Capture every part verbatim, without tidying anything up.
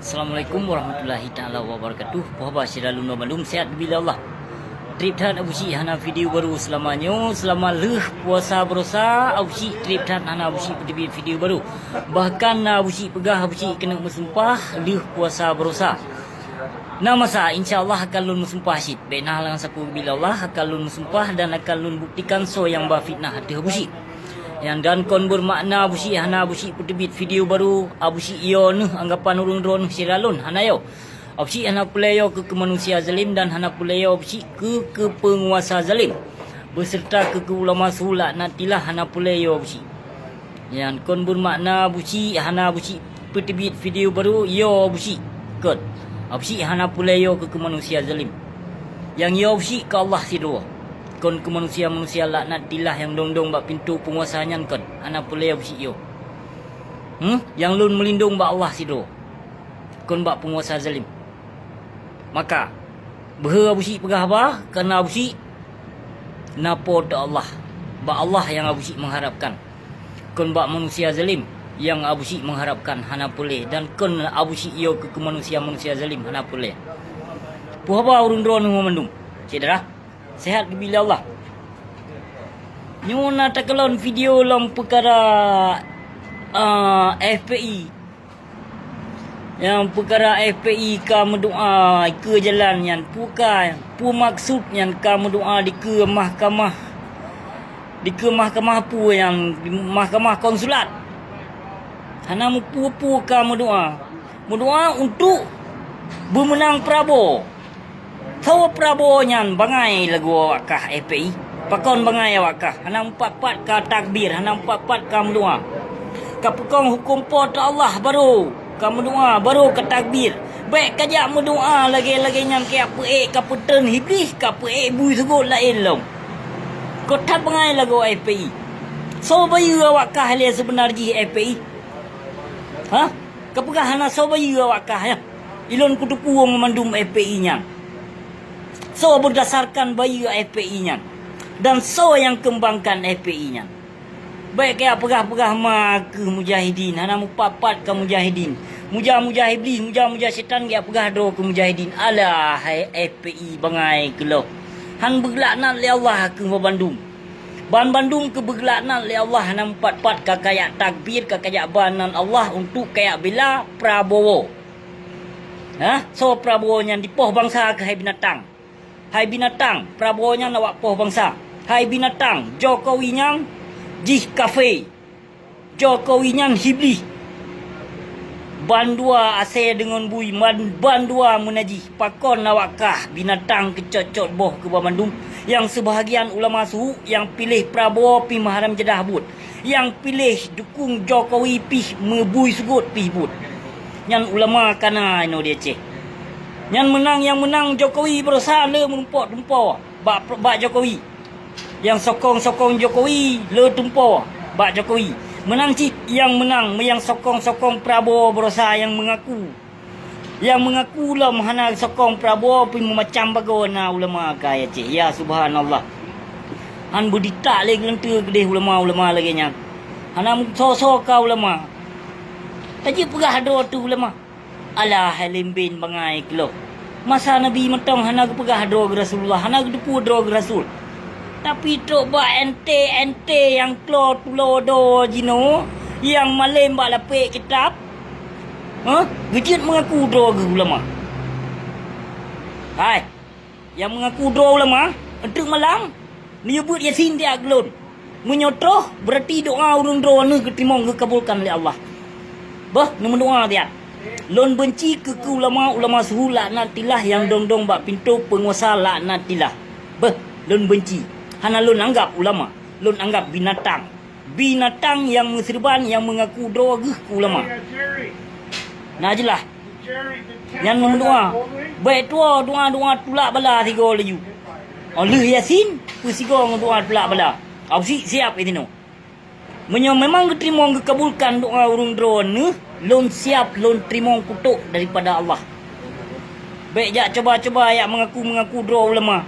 Assalamualaikum warahmatullahi taala wabarakatuh. Puhaba syedara lôn bandum, sehat geubila Allah. Treb that Abusyik hana video baru seulama nyoe, seulama lheueh puasa barosa Abusyik treb that hana Abusyik peuteubiet video baru. Bahkan na Abusyik peugah Abusyik keuneuk meusumpah lheueh puasa barosa. Na masa, insya Allah akan lôn meusumpah cit. Bék na halangan sapeue geubila Allah, akan lôn meusumpah dan akan lôn buktikan soe nyang ba fitnah ateueh Abusyik. Nyang dan kon beumakna Abusyik hana Abusyik peuteubiet video baru, Abusyik yo neuh anggapan ureuëng droeneuh syedara lôn, hana yo. Abusyik hana peureulée yo keu, keu manusia zalim dan hana peureulée yo Abusyik keu, keu peunguasa zalim, beuseureuta keu, keu ulama su laknatillah hana peureulée yo Abusyik. Nyan kon beumakna Abusyik hana Abusyik peuteubiet video baru, yo Abusyik kon. Abusyik hana peureulée yo keu, keu manusia zalim. Nyang yo Abusyik keu Allah sidroe. Kon keu manusia-manusia laknatillah nyang dong-dong bak pintoe peunguasa nyan kon, hana peureulée Abusyik yo. Hmm? Nyang lôn meulindong bak Allah sidroe. Kon bak peunguasa zalim. Maka, beuhe Abusyik peugah haba, kareuna Abusyik na Po teu Allah. Bak Allah nyang Abusyik meuharapkan. Kon bak manusia zalim nyang Abusyik meuharapkan hana peureulée, dan kon Abusyik yo keu, keu manusia-manusia zalim hana peureulée. Puhaba ureuëng droeneuh mandum, syedara. Sehat geubila Allah. Nyoe na takalon video lom peukara, ah, F P I. Nyang peukara F P I ka meudoa dikeue jalan nyan, peue ka, peue maksud nyan ka meudoa dikeue mahkamah, dikeue mahkamah peue nyang, mahkamah konsulat. Hana meupeue-peue ka meudoa. Meudoa untuk beumeunang Prabowo. Soe Prabowo nyan bangai lagoe awak kah F P I? Pakon bangai awak kah? Hana meupat-pat ka takbir, hana meupat-pat ka meudoa. Ka peukong huköm Po teu Allah barô ka meudoa, barô ka takbir. Bék kajak meudoa lagée-lagée nyan kajak peuék ka peutreun Iblih, ka peuék bui seugot laén lom. Ka that bangai lagoe F P I. Soe bayeue awak kah lé seubeuna jih F P I? Hah? Kapeugah hana soe bayeue awak kah, ya? Ilôn kuteupeue mandum F P I nyan. Soe beudasarkan bayeue F P I nyan? Dan soe nyang keumbangkan F P I nyan? Bék kajak peugah-peugah ma keuh mujahidin, hana meupat-pat ka mujahidin. Muja-muja Iblih, muja-muja setan kajak peugah droe keu mujahidin. Alah, hai F P I bangai keuloh. Han beugeulaknat lé Allah keuh bandum. Banbandum keuh beugeulaknat lé Allah, hana meupat-pat ka kajak takbir, ka kajak ba nan Allah untuk kajak bela Prabowo. Hah? Soe Prabowo nyan? Dipoh bansa keuh, hai binatang. Hai binatang, Prabowo nyan awak poh bansa. Hai binatang, Jokowi nyan jih kafé. Jokowi nyan Iblih. Bandua asée deungon bui, man-, bandua meunajih. Pakon awak kah binatang keucot-cot boh keu banmandum, nyang seubahagian ulama su nyang piléh Prabowo pih meuharam jadah buet, nyang piléh dukung Jokowi pih meubui seugot pih buet. Nyan ulama kana inoe di Aceh. Nyan meunang, nyang meunang Jokowi barosa le meurumpok tumpo bak, bak Jokowi. Nyang sokong-sokong Jokowi le tumpo bak Jokowi. Meunang cit nyang meunang, nyang sokong-sokong Prabowo barosa nyang meungaku. Nyang meungaku lom hana sokong Prabowo pih meumacam bagoe na ulama kah Aceh. Ya subhanallah. Han beuditak lé geuleuntue keudeh ulama-ulama lagée nyan. Hana meusoe-soe ka ulama. Tajeuet peugah droe teuh ulama. Alah, hai lembén bangai keuloh. Masa Nabi mantong hana geupeugah droe geu Rasulullah, hana geuteupeue droe geu Rasul. Tapi trok bak ente-ente nyang klo tulo do jinoe, nyang malém bak lapék kitab, hah? Geujeuet meungaku droe geu ulama. Hai, nyang meungaku droe ulama, enteuk malam, neuyue beuet Yasin tiak keu lôn. Meunyoe troh, beurati doa ureuëng droeneuh geuteurimong geukabulkan lé Allah. Beuh, neumeudoa tiat. Lôn beunci keu, keu ulama-ulama su laknatillah nyang dong-dong bak pintoe peunguasa laknatillah. Beuh, lôn beunci. Hana lôn anggab ulama, lôn anggab binatang. Binatang nyang meuseureuban nyang meungaku droe geuh keu ulama. Na jeulaih. Nyan meudoa. Bék tuwoe doa-doa tulak bala sigoe laju. Óh lheueh Yasin, peusigoe ngon doa tulak bala. Abusyik siab i sinoe. Meunyoe memang geuteurimong geukabulkan doa ureuëng droeneuh, lôn siab lôn teurimong kutok daripada Allah. Bék jak cuba-cuba jak meungaku-meungaku droe ulama.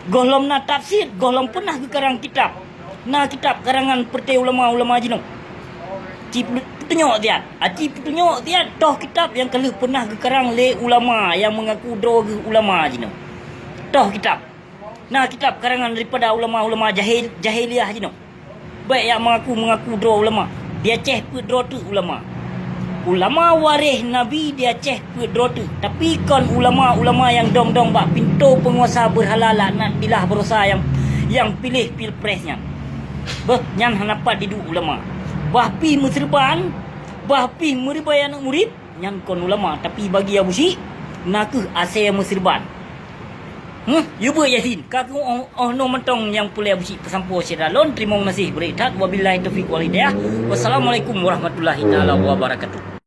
Gohlom na tafsir, gohlom peunah geukarang kitab. Na kitab karangan peureté ulama-ulama jinoe. Ci-, Peutunyok siat, aci peutunyok siat, toh kitab nyang ka lheueh peunah geukarang lé ulama nyang meungaku droe geuh ulama jinoe. Toh kitab. Na kitab karangan daripada ulama-ulama jahil, jahiliah jinoe. Bèk nyang meungaku-meungaku droe ulama. Di Aceh peuet droe teuk ulama. Ulama waréh Nabi di Aceh peuet droe teuk, tapi kon ulama-ulama nyang dong-dong bak pintoe peunguasa beurhala laknat billah baroesa nyang, nyang piléh pilpres nyan. Beuh, nyan hana pat diduek ulama. Bah pih meuseureuban, bah pih meuribèe aneuk murit, nyan kon ulama, tapi bagi Abusyik, na kheueh asèe meuseureuban. Huh, yue beuet Yasin, ka keuh oh, oh noe mantong nyang peureulèe Abusyik peusampoe syedara lôn, teurimong gaséh beurék that, wabillahi taufiq wal hidayah. Wassalamualaikum warahmatullahi taala wabarakatuh.